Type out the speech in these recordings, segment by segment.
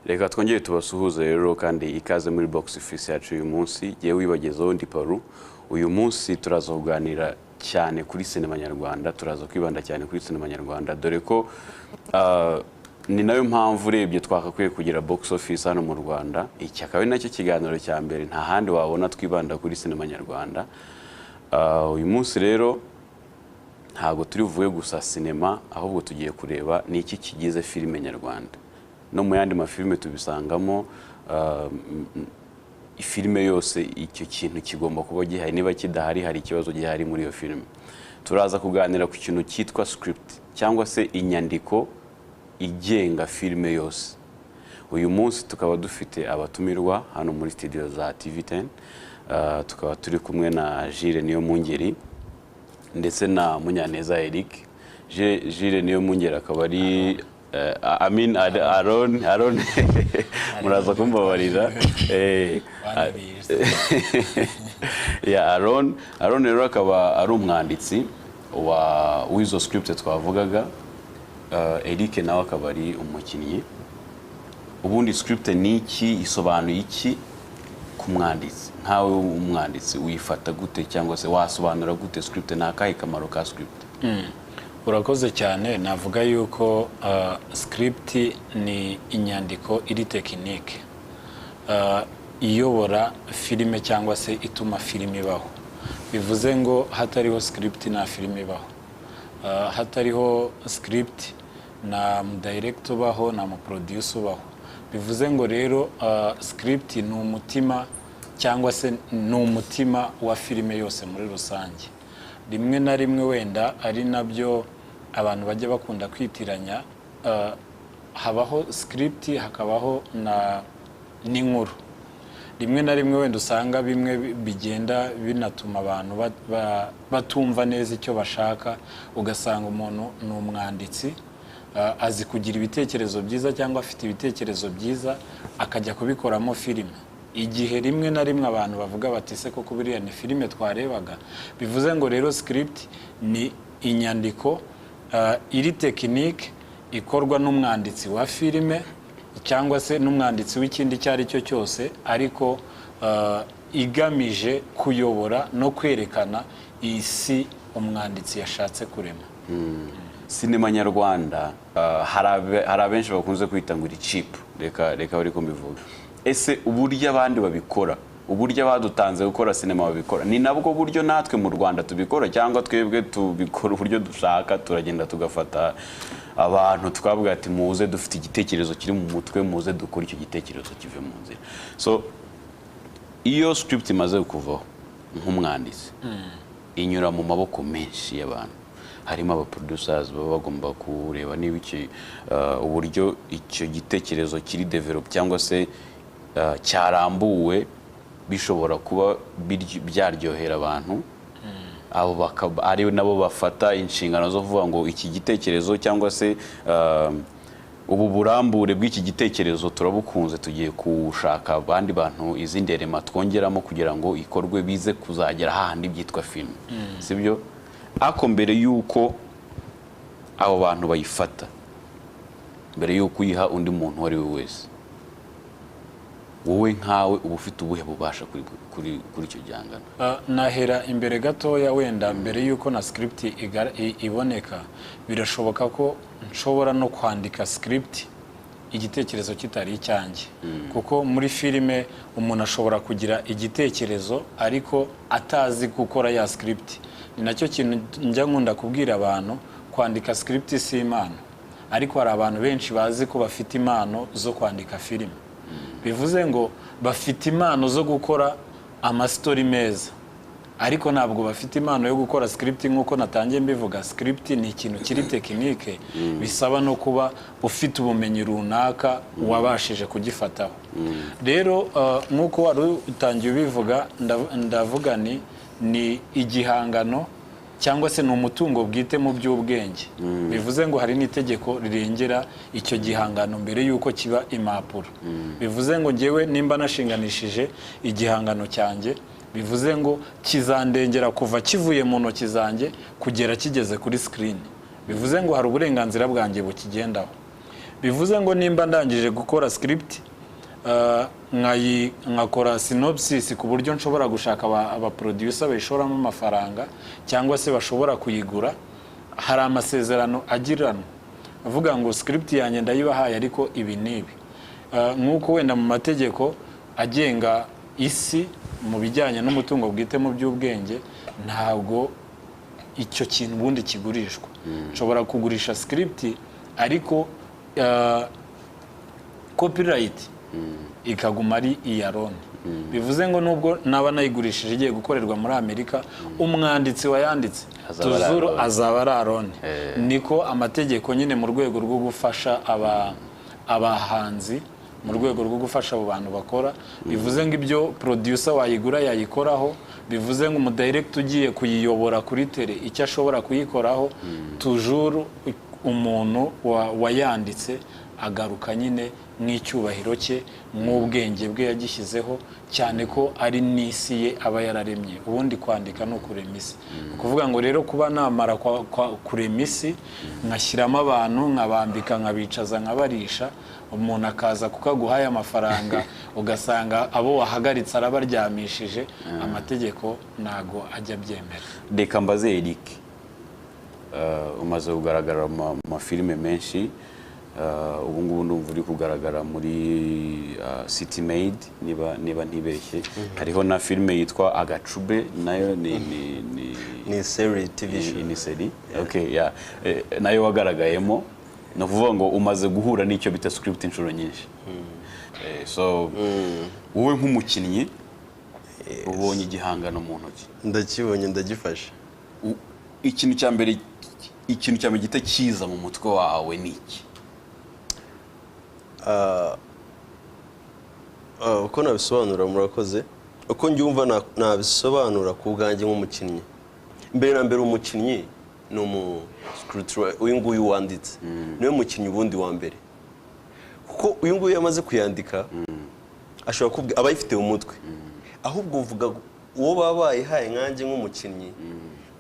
Reka twongere tubasuhuze rero kandi ikaze muri box office yacu uyu munsi. Yewe, wibagezeho, ndi Paru. Uyu munsi turaza kuganira cyane kuri sinema nyarwanda, turaza kwibanda cyane kuri sinema nyarwanda, dore ko ni nayo mpamvu urebye twakakwiye kugira box office hano mu Rwanda. Iki akaba ari nacyo kiganiro cya mbere, nta handi wabona twibanda kuri sinema nyarwanda. Uyu munsi rero ntabwo turi buvuge gusa sinema, ahubwo tugiye kureba ni iki kigize filime nyarwanda. No mu yandi mafilime tubisangamo. Filime yose icyo kintu kigomba kuba gihari. Niba kidahari, hari ikibazo gihari muri iyo filime. Turaza kuganira ku kintu cyitwa script cyangwa se inyandiko igenga filime yose. Uyu munsi tukaba dufite abatumirwa hano muri studio za TV10. Tukaba turi kumwe na Jules Niyomungeri ndetse na Munyaneza Eric. Jules Niyomungeri akaba ari I mean Aaron, Aaron, muraza kumbabarira. Ya Aaron, Aaron rero akaba ari umwanditsi wa w'izo script twavugaga. Eric nawe akaba ari umukinnyi. Ubundi script ni iki? Isobanuye iki ku mwanditsi? Nkawe umwanditsi uyifata gute cyangwa se wasobanura gute script? Ni akahe kamaro ka script? Urakoze cyane. Navuga yuko script ni inyandiko iri technique iyobora filime cyangwa se ituma filime ibaho. Bivuze ngo hatariho script nta filime ibaho. Hatariho script nta mudirector ubaho, nta muproducer ubaho. Bivuze ngo rero script ni umutima cyangwa se ni umutima wa filime yose muri rusange. Rimwe na rimwe wenda ari nabyo abantu bajya bakunda kwitiranya, habaho script hakabaho na n'inkuru. Rimwe na rimwe wenda usanga bimwe bigenda binatuma abantu batumva neza icyo bashaka. Ugasanga umuntu ni umwanditsi, azi kugira ibitekerezo byiza cyangwa afite ibitekerezo byiza, akajya kubikoramo filime. Igihe rimwe na rimwe abantu bavuga bati: "Se koko buriya ni filime twarebaga?" Bivuze ngo rero script ni inyandiko iri technique ikorwa n'umwanditsi wa filime cyangwa se n'umwanditsi w'ikindi icyo ari cyo cyose, ariko igamije kuyobora no kwerekana isi umwanditsi yashatse kurema. Sinema nyarwanda, hari abenshi bakunze kwita ngo iri cheap. Reka bari mbivuga. Ese uburyo abandi babikora, uburyo abadutanze gukora sinema babikora, ni nabwo buryo natwe mu Rwanda tubikora, cyangwa twebwe tubikora uburyo dushaka? Turagenda tugafata abantu tukavuga ati: "Muze, dufite igitekerezo kiri mu mutwe, muze dukore icyo gitekerezo kive mu nzira." So iyo script imaze kuvaho nk'umwanditsi, inyura mu maboko menshi y'abantu, harimo aba producers baba bagomba kureba niba uburyo icyo gitekerezo kiri develop cyangwa se cyarambuwe bishobora kuba byaryohera abantu. Abo bakaba ari nabo bafata inshingano zo kuvuga ngo iki gitekerezo cyangwa se ubu burambure bw'iki gitekerezo turabukunze, tugiye gushaka abandi bantu, izindi element twongeramo kugira ngo ikorwe, bize kuzagera hahandi byitwa filime, sibyo? Ariko mbere y'uko abo bantu bayifata, mbere y'uko uyiha undi muntu uwo ari we wese, wowe nkawe uba ufite ubuhe bubasha kuri icyo gihangano? Nahera imbere gatoya wenda mbere y'uko na script iboneka. Birashoboka ko nshobora no kwandika script igitekerezo kitari icyanjye, kuko muri filime umuntu ashobora kugira igitekerezo ariko atazi gukora ya script. Ni nacyo kintu njya nkunda kubwira abantu: kwandika script si impano, ariko hari abantu benshi bazi ko bafite impano zo kwandika filime. Bivuze ngo bafite impano zo gukora amastory meza, ariko ntabwo bafite impano yo gukora script. Nk'uko natangiye mbivuga, script ni ikintu kiri technique, bisaba no kuba ufite ubumenyi runaka wabashije kugifataho. Rero nk'uko wari utangiye ubivuga, ndavuga ni igihangano cyangwa se ni umutungo bwite mu by'ubwenge. Bivuze ngo hari n'itegeko rirengera icyo gihangano mbere y'uko kiba impapuro. Bivuze ngo ngewe nimba nashinganishije igihangano cyanjye, bivuze ngo kizandengera kuva kivuye mu ntoki zanjye kugera kigeze kuri screen. Bivuze ngo hari uburenganzira bwanjye bukigendaho. Bivuze ngo nimba ndangije gukora script, nkakora synopsis ku buryo nshobora gushaka aba producer bayishoramo amafaranga cyangwa se bashobora kuyigura, hari amasezerano agiranwa avuga ngo script yanjye ndayibahaye, ariko ibi n'ibi. Nk'uko wenda mu mategeko agenga isi mu bijyanye n'umutungo bwite mu by'ubwenge, ntabwo icyo kintu ubundi kigurishwa. Nshobora kugurisha script, ariko copyright ikaguma ari iya Ron. Bivuze ngo nubwo naba nayigurishije igiye gukorerwa muri Amerika, umwanditsi wayanditse Azaba ari tuzuru Aaron. azaba ari Aaron. Niko amategeko nyine, mu rwego rwo gufasha abahanzi, mu rwego rwo gufasha abo bantu bakora. Bivuze ngo ibyo producer wayigura yayikoraho, bivuze ngo umudirector ugiye kuyiyobora kuri tele icyo ashobora kuyikoraho, toujours umuntu wayanditse agaruka nyine nk'icyubahiro cye, nk'ubwenge bwe yagishyizeho, cyane ko ari n'isi ye aba yararemye. Ubundi kwandika ni ukurema isi. Ni ukuvuga ngo rero kuba namara kurema isi, nkashyiramo abantu, nkabambika, nkabicaza, nkabarisha, umuntu akaza kuko aguhaye amafaranga, ugasanga abo wahagaritse arabaryamishije, amategeko ntago ajya abyemera. Reka mbaze Eric. Umaze kugaragara mu mafilime menshi. Ubu ngubu ndumva uri kugaragara muri City Maid, niba ntibeshye. Hariho na filime yitwa Agacube, nayo ni Ni series, TV show. Ni série, okay, yeah. Nayo wagaragayemo. Ni ukuvuga ngo umaze guhura n'icyo bita script inshuro nyinshi. So wowe nk'umukinnyi ubonye igihangano mu ntoki. Ndakibonye, ndagifashe. Ikintu cya mbere gihita kiza mu mutwe wawe ni iki? Uko nabisobanura, murakoze, uko njyumva nabisobanura ku bwanjye nk'umukinnyi, mbere na mbere umukinnyi ni umu scriptwriter, uyu nguyu wanditse niwe mukinnyi ubundi wa mbere, kuko uyu nguyu yamaze kuyandika, ashobora kubwi aba ayifite mu mutwe. Ahubwo uvuga uwo baba bayihaye, nkanjye nk'umukinnyi,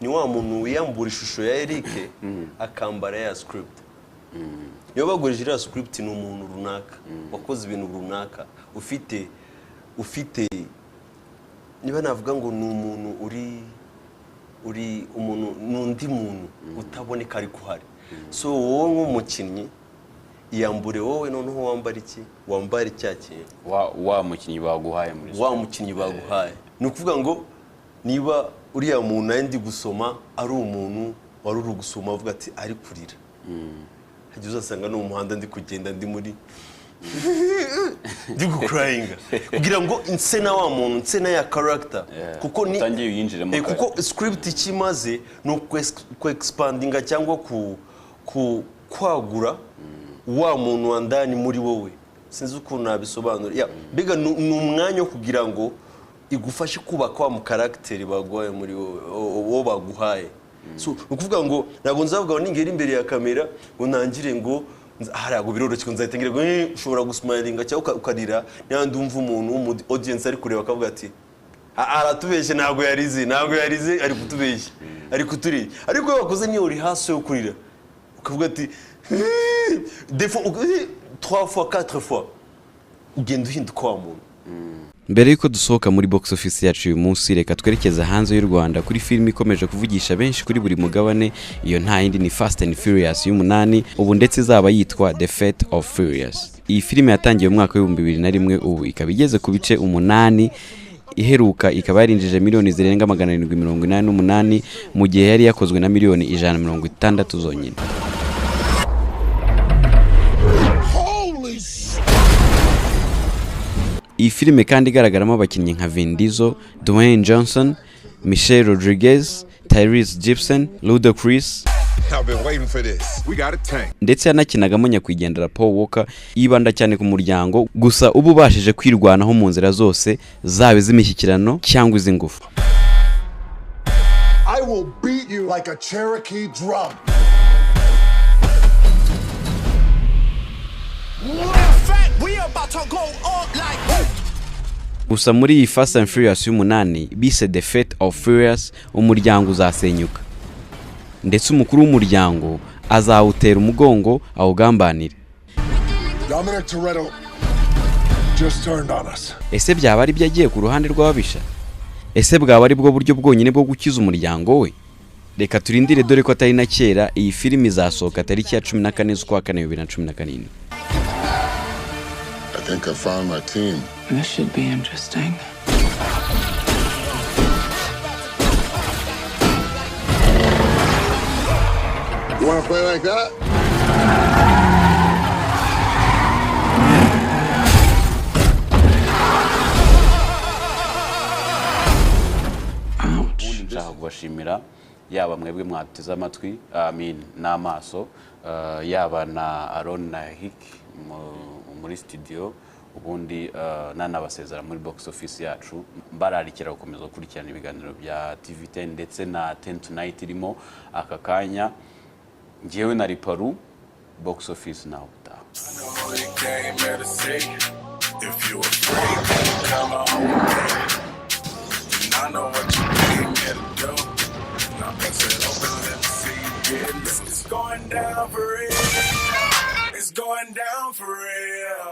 ni wa muntu wiyambura ishusho ya Eric akambara ya script. Niyo bagurije iriya script, ni umuntu runaka wakoze ibintu runaka, ufite, niba navuga ngo ni umuntu uri umuntu, ni undi muntu utaboneka ariko uhari. So wowe nk'umukinnyi iyambure wowe, noneho wambara iki? Wambara icya kintu. Wa mukinnyi baguhaye muri Wa mukinnyi baguhaye. Ni ukuvuga ngo niba uriya muntu nari ndi gusoma ari umuntu wari uri gusoma avuga ati ari kurira, hajya uzasanga no mu muhanda ndi kugenda ndi muri ndi gucryinga kugira ngo nse na wa muntu, nse na ya character. Kuko ni Utangiye uyinjiremo kare. Kuko script icyo imaze ni ukwexpandinga cyangwa ku kwagura wa muntu wa ndani muri wowe. Sinzi ukuntu nabisobanura. Yeah, mbega ni umwanya wo kugira ngo igufashe kubaka wa mucharacter baguhaye muri wowe, uwo baguhaye. So ni ukuvuga ngo ntabwo nzavuga ngo ningera imbere ya kamera ngo ntangire ngo hariya biroroshye, ngo nzahita ngira ngo ushobora gusmilinga cyangwa ukarira. Niba ndumva umuntu w'umu audience ari kureba akavuga ati: "Aratubeshye, ntabwo yarize, ntabwo yarize, ari kutubeshya, ari kuturira." Ariko iyo wakoze niyo uri hasi yo kurira, ukavuga ati des fois trois fois, quatre fois, ugenda uhinduka wa muntu. Mbere y'uko dusohoka muri box office yacu uyu munsi, reka twerekeze hanze y'u Rwanda kuri filime ikomeje kuvugisha benshi kuri buri mugabane. Iyo nta yindi ni Fast and Furious y'umunani ubu, ndetse izaba yitwa The Fate of Furious. Iyi filime yatangiye mu mwaka wa 2001, ubu ikaba igeze ku bice 8. Iheruka ikaba yarinjije miliyoni zirenga 788, mu gihe yari yakozwe na miliyoni 160 zonyine. Holy sh! Iyi filime kandi igaragaramo abakinnyi nka Vin Diesel, Dwayne Johnson, Michelle Rodriguez, Tyrese Gibson, Ludacris. I've been waiting for this. We got a tank. Ndetse yanakinagamo nyakwigendera Paul Walker. Yibanda cyane ku muryango gusa uba ubashije kwirwanaho mu nzira zose, zaba iz'imishyikirano cyangwa iz'ingufu. I will beat you like a Cherokee drum. In fact, we about to go up like. Gusa muri iyi Fast and Furious y'umunani bise The Fate of Furious, umuryango uzasenyuka, ndetse umukuru w'umuryango azawutera umugongo awugambanire. Dominic Toretto just turned on us. Ese byaba ari byo, agiye ku ruhande rw'ababisha? Ese bwaba ari bwo buryo bwonyine bwo gukiza umuryango we? Reka turindire, dore ko atari na kera. Iyi filimi izasohoka tariki ya 14 z'ukwa kane 2017. I think I found my team. This should be interesting. You wanna play like that? Ouch. Ubundi nshaka kubashimira, yaba mwebwe mwateze amatwi, I mean, n'amaso, yaba na Aaron na Hik muri studio. Ubundi nanabasezera muri box office yacu, mbararikira gukomeza gukurikirana ibiganiro bya TV10 ndetse na 10 Tonight irimo aka kanya. Njyewe na Riparu, box office, nawe utaha. Know you came here to see. If you a freak, then come on with me. And I know what you came here to do. Now bust it open, let me see you get loose. It's going down for real. It's going down for real.